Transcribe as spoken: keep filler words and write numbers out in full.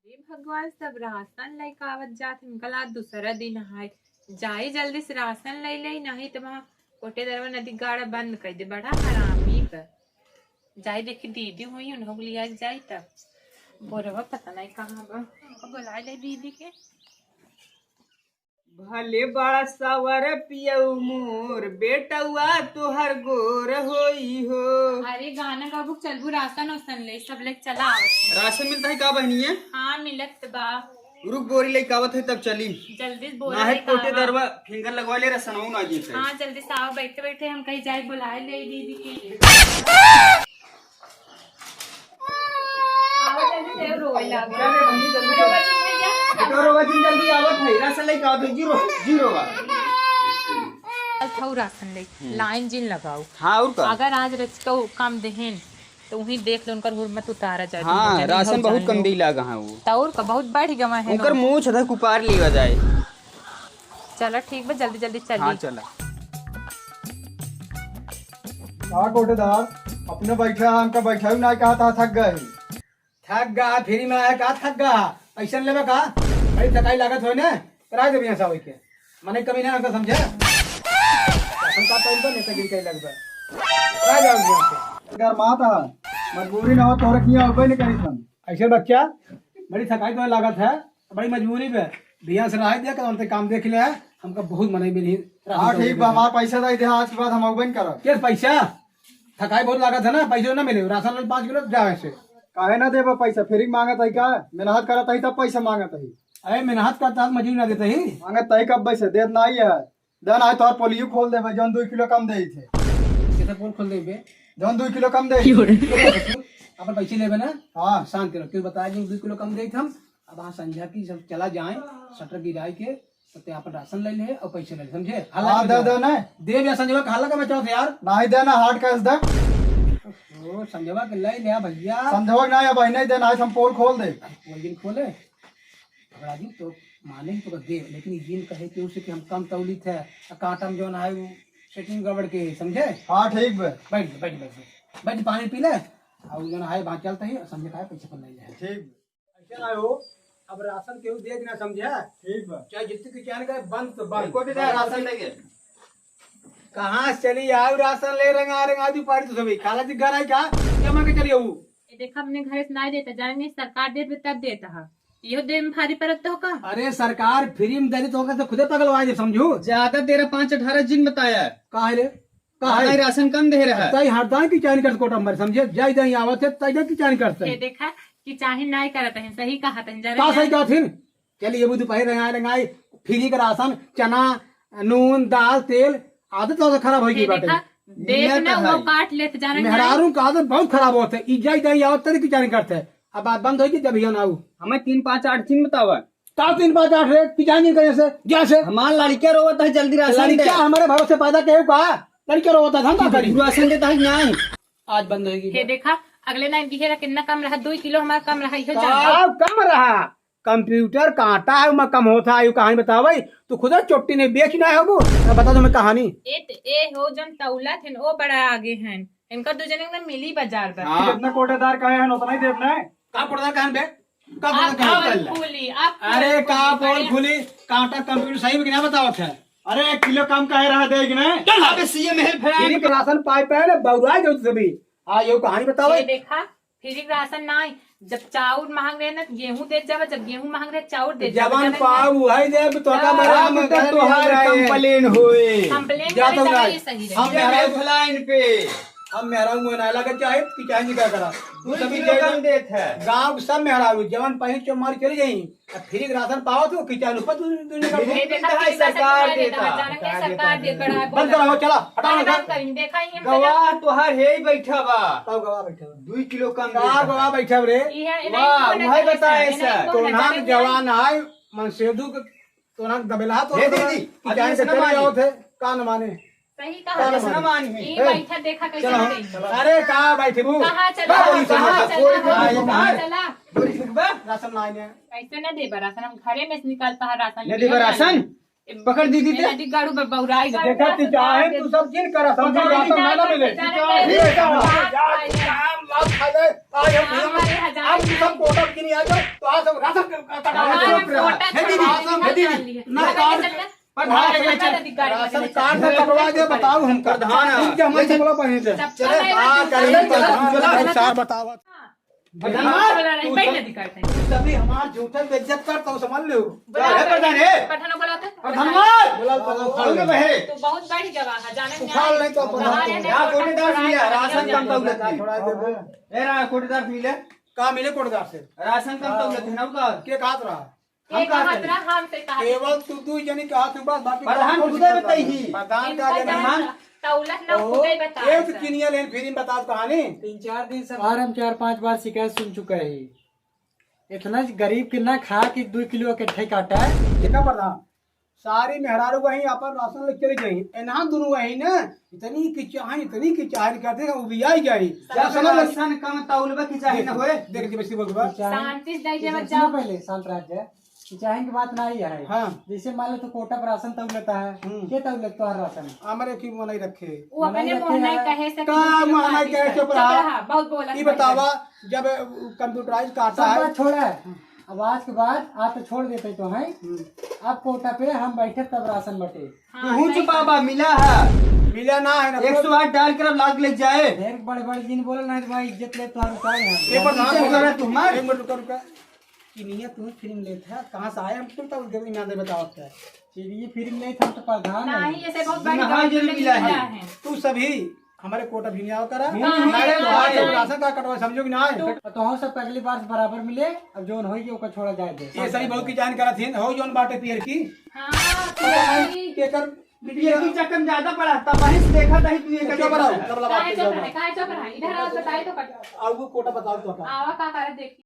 हे भगवान, सब राशन लइके आवत जात, इनका ला दूसरा दिन है। जाई जल्दी से राशन लइ लेई, नहीं तो वहाँ कोटेदरवा नदी गाड़ा बंद कर दे, बड़ा हरामी बा। जाई देखी दीदी हुई, उन्हों को लिया जाई तब। बोरवा पता नहीं कहाँ बा, उनको बुला ले दीदी के। भले बड़ा सवर पियऊ मोर, बेटउआ तोहर गोर होई हो। अरे गाना गाबू, चलबू राशन उसन ले, सब ले चला आवत है। राशन मिलता है का बहनी है? हाँ, मिलत बा। रुक, बोरी लेके आवत है, तब चली। जल्दी से बोरा ना है लेके आवा। कोटेदरवा फिंगर लगवा ले, रसनऊ ना जीत है। हाँ, जल्दी से आओ, बैठे बैठे हम कहीं जाए, बुलाए ले दीदी के। आओ, जल्दी से रोए लागे। चल रे बहनी, जल्दी रोवा जिन भैया। बेटा, रोवा जिन, जल्दी आवत है, राशन लेके आवत है, जीरो, जीरो बा। चल, थऊ राशन ले, हम्म। लाइन जिन लगाओ। हाँ, और का? अगर आज रचिका काम देहेन, तो वहीं देख लो, उनकर हुरमत उतारा जाए। हाँ, राशन बहुत कम देई लागा है वो। तो और का, बहुत बढ़ गवा है उनकर ना। मूछ अधा कुपार लेवा जाए। चला ठीक बा, जल्दी जल्दी चली। हाँ, चला। का कोटेदार, अपने बैठा, हमका बैठा ही ना कहा था, थक गए। थक गा, फ्री में आया का थक गा? पैसा लेबे का? बड़ी थकाई लागत होय ने, कराय दे बिहान से आवे के। मने कमी ना हमका समझे। अपन का टाइम पर नेतागिरी करे लगबे। कराय दे बिहान से। अगर माता, मजबूरी ना हो तो रखिया होबे नहीं करी हम। ऐसे बच्चा, बड़ी थकाई तो लागत है, बड़ी मजबूरी में। बिहान से रह दे, कल काम देख ले, हमका बहुत मनई मिली। हाँ, ठीक बा, हमार पैसा दे दे, आज के बाद हम आउबे न करब। के पैसा? थकाई बहुत लागत है ना, पैसा ना मिले, राशन लाल पाँच किलो जावे से। काहे ना देबा पैसा? फ्री मांगत है का? मेहनत करत है तब पैसा मांगत है। अरे मेहनत करता है, मजूरी ना देता ही। मांगत है कब पैसा? देत नहीं है। देन आज तोहर पोलियो खोल देबे, जौन दो किलो कम दे थे। कैसे पोल खोल देबे? जौन दो किलो कम दे। क्यों रे? अपन पैसे लेबे ना? हाँ। शांत रहो, क्यों बताया जी, दो किलो कम दे हम। अब हाँ संझा की सब चला जाए, शटर गिराई के, तो ते अपन राशन ले ले और पैसे ले ले, समझे? हल्ला हाँ, मत दे करो। दे ना। दे भैया संझवा का हल्ला का मचाओ थे यार। नहीं देना, हार्ड कैश दे। ओ, संझवा के ले ले भैया। संझवा के ना, अब नहीं देना, आज हम पोल खोल दे। पोल दिन खोले। घबरा जी, तो माने तो दे, लेकिन ये दिन कहे कि उसे कि हम कम तौली थे, आ कांटा में जौन है वो सेटिंग गड़बड़ के, समझे? हाँ, ठीक बे। बैठ, बैठ, बैठ, बैठ। बैठ, पानी पी ले, और जौन है बात चलता ही, समझे का है, पैसे पर ले ले। ठीक। ऐसे ना हो, अब राशन केहू दे देना, समझे? ठीक बा। चाहे जितने की चाहे का बंद तो बंद। कोटेदार राशन लेके। कहाँ से चली आओ राशन ले, रंगा रंगा दी पारी तो सभी। खाला जी घर आई का? क्या मांगे चली आऊ? ये देखा, अपने घर से ना देता, जाने सरकार देत बे तब देता है। इहो देवे में भारी पड़त तो का? अरे सरकार फ्री में दे दी तो ओकर से खुदे पगलवा जे, समझू। ज्यादा दे रहा, पाँच अठारह जिन बताया। का है रे? का है? नहीं, राशन कम दे रहा। तई हरदान की चाइन करत कोटा मर, समझे? जाई जाई आवत है, तई जाई की चाइन करत है। ये देखा कि चाहे नाई करत है, सही कहत है, जरा का सही कहत है? चलिए, वो दोपहर रंगाई रंगाई, फ्री का राशन, चना, नून, दाल, तेल, आदत तो खराब होई गई ये बाटे। देखा, देख ना, वो काट लेत जाने मेहरारू का आदत बहुत खराब होत है। ई जाई जाई आवत तरी की चाइन करत है। अब बात बंद होई कि जब हियाँ ना आऊ। हमें तीन पाँच आठ जिन बतावा। का तीन पाँच आठ रे? कि जानी कहीं से? जैसे? हमार लड़के रोवत है, जल्दी राशन दे। लड़का हमारे भरोसे पैदा केहू का? लड़के रोवत है, हम का करी? राशन देता है कि नहीं? आज बंद होगी। हे देखा, अगले नाइन दिहे रहा, कितना कम रहा? दो किलो हमारा कम रहा, इहो जान लो। का कम रहा? कंप्यूटर कांटा है, उमा कम होता है, यू कहानी बतावे। तू खुद चोटी नहीं बेच ना होबू, अब बता दो मैं कहानी। ए त-, ए हो जन तौला थे, ओ बड़ा आगे हैं। इनका दो जने में मिली बाजार बा। हाँ। जितना कोटेदार कहे हैं, उतना ही देब ना। का कोटेदार कहे बे? का अब कोटेदार कहे? पोल खुली, अब अरे पोल का खुली, पोल बढ़िया। खुली? कांटा कंप्यूटर सही में कि ना बतावत है? अरे एक किलो कम काहे रहा दे कि ना? चल, अबे सीएम हेल्प है। फ्री के राशन पाए पे ना, बउराई जाऊ सभी। हाँ, ये कहानी बताओ। ये देखा, फ्री के राशन ना आई। जब चाउर महंग रहे ना, तो गेहूं देत जावा, जब गेहूं महंग रहे, चाउर देत जावा। जवन पाव उहै देब, तो का हाँ, बड़ा हम तो तोहार कंप्लेन होए। कंप्लेन जा करे तो जगह नहीं। ये सही रहे। हम मेहरारू भला इन पे। हम मेहरारू मुँह ना लगे चाहे, कि चाहे नहीं क्या करा। तू दो सभी किलो कम देत है। गाँव के सब मेहरारू, जवन पहले चो मार चले जाई। अब फ्री के राशन पावत हो, कि चाहे ऊपर तू, तू नहीं ये देखा, सरकार देता। जाने के सरकार देता। बंद कराओ, चला, हटाओ, हटाओ। देखा ही हम गवाह तोहार है ही बैठा बा। का गवाह बैठा बा? दुई किलो कम का देता। गवाह बैठा रे? ई है, वाह, इन्हें वही बताए इन्हें सर। कौन है? तोनाक जवान आए, मनसेदू के तोनाक दबेला तो हे दीदी, कि अभी जाने से ना चले मानी। जाओ थे, का न माने? सही कहा। का न मानी? ई ए, बैठा देखा कैसे चलो, नहीं। चलो। अरे का बैठबू? कहाँ चला? का बोली कहाँ सुनो? चला? बोली कहाँ सुनो? चला? बोली सुनो बा? राशन लाए ने। कैसे ना देबा राशन? हम घरे में से निकालता है राशन। ना देबा राशन? पकड़ दीदी ते। नदी गाड़ू बउराई। देखा, तू चाहे, तू सब जिन करा, सब जिन करा, सब ना मिले। ठीक है, हम लोग खा ले, आज हम, हम सब कोटा नहीं आ जाओ, तो आज हम राशन क-, क-, कटा हाँ, देंगे। हम कोटा हे दीदी, छोड़वा हे दीदी, देंगे, ना निकाल कार्ड, ले चलते। प्रधान, राशन कार्ड ना कटवा दे, बताओ हमका। प्रधान, ठीक है, हमारे ले चल। बोला बहिनी से। चप्पल चले, नहीं आ, बांधे। करिए, प्रधान, चला। सार बताओ। हाँ। प्रधान, बोला रहे, तू बैठ सब, ले दिखाते हैं। तू सभी हमार झूठे बेइज्जत कर, तो समझ लो। बोला हे प्रधान, हे। प्रधान को बुलाते हैं। प्रधान, बोला, बोला, खड़े बहे। तो बहुत बड़ी जगह है, जाने में उखाड़ नहीं तो कहाँ प्रधान, रहने यहाँ का कोटेदार पता मिला, नहीं। राशन कम दौलत मिला। थोड़ा दे दो। ए, रा-, कोटेदार मिले। का मिले कोटेदार से? राशन कम हाँ। दौलत है ना उनका। के कहत रहा? हम के कहत कहत रही? रहा, हमसे कहत केवल तू दू जनी कहत हो बस, बाकी प्रधान कौन खुदे कहत बताई रहा? ही। प्रधान इनका का जनी? जान तौलत ना ओ, खुदे बता एक सर। किनिया लेन फ्री में बतात कहानी। तीन चार दिन से बाहर हम चार पांच बार शिकायत सुन चुका है। इतना गरीब के ना खा कि दो किलो इकट्ठे काटा है। देखा प्रधान, सारी मेहरारू वहीं आपन राशन लेके चली जाई। एनहा दुनू वहीं ना, इतनी की चाहे, इतनी की चाहे करते हैं, उबियाई जाई। सब राशन ले- राशन कम तौलबे की चाहे न देख, होए। देख, देख, बेसी बोल बा। शांति से जाइए, सुनो बच्चा। पहले, शांत रह जाए। कि चाहे की बात ना ही है। हाँ। जैसे मान लो तो कोटा पर राशन तौल लेता है, हम्म। के तौल लेता है राशन? हमरे की मनाई रखे। वो मनाई अपने रखे मुंह नहीं है। कहे से का कि मनाई शांति कहे से। चुप रहा। चुप रहा, बहुत बोला ये है। बतावा, जब computerize काटा सब है। बात छोड़ा है। अब आज के बाद आप तो छोड़ देते तो हैं। हम्म। अब कोटा पे हम बैठे तब राशन बटे। हाँ, तू सही चुपा बात। बा, मिला है। मिला ना है ना। एक सौ आठ डाल कर अब लाग ले जाए। ढेर बड़े बड़े जिन बोले ना तो भाई इज्जत ले तुम्हारे उतारे हैं। एक बार इज्जत ध्यान करे तुम्हारे। एक मिनट रुका, रुका। किनिया तू फ्री में लेत है, कहाँ से आए? हम तुम तब ईमान से बताओ क्या है? चलिए फ्री में लेत हम तो प्रधान नहीं, हैं। ऐसे बहुत बड़ी ना, हाँ, जरूर मिला है। मिला है। तू सभी हमारे कोटा भी नहीं आओ करा। हम्म, हमारे हमारे तो आज कोटा राशन कार्ड कटवा समझो कि ना आए। तो, तो हम सब अगली बार से बराबर मिले, अब जोन होई ओकर छोड़ा जाए दे। ये सही बहुत की जान करा थी, हो जोन बाटे पियर की। हाँ, तो भाई, भाई। केकर पियर की चक्कर में ज्यादा पड़ा, तब वहीं से देखा था ही तू ये चुप रहो, कब लगा काहे चुप रहे, काहे चुप रहे? इधर आओ, बताए तो कट। अब वो कोटा बताओ तो का। आवा का करे देखी।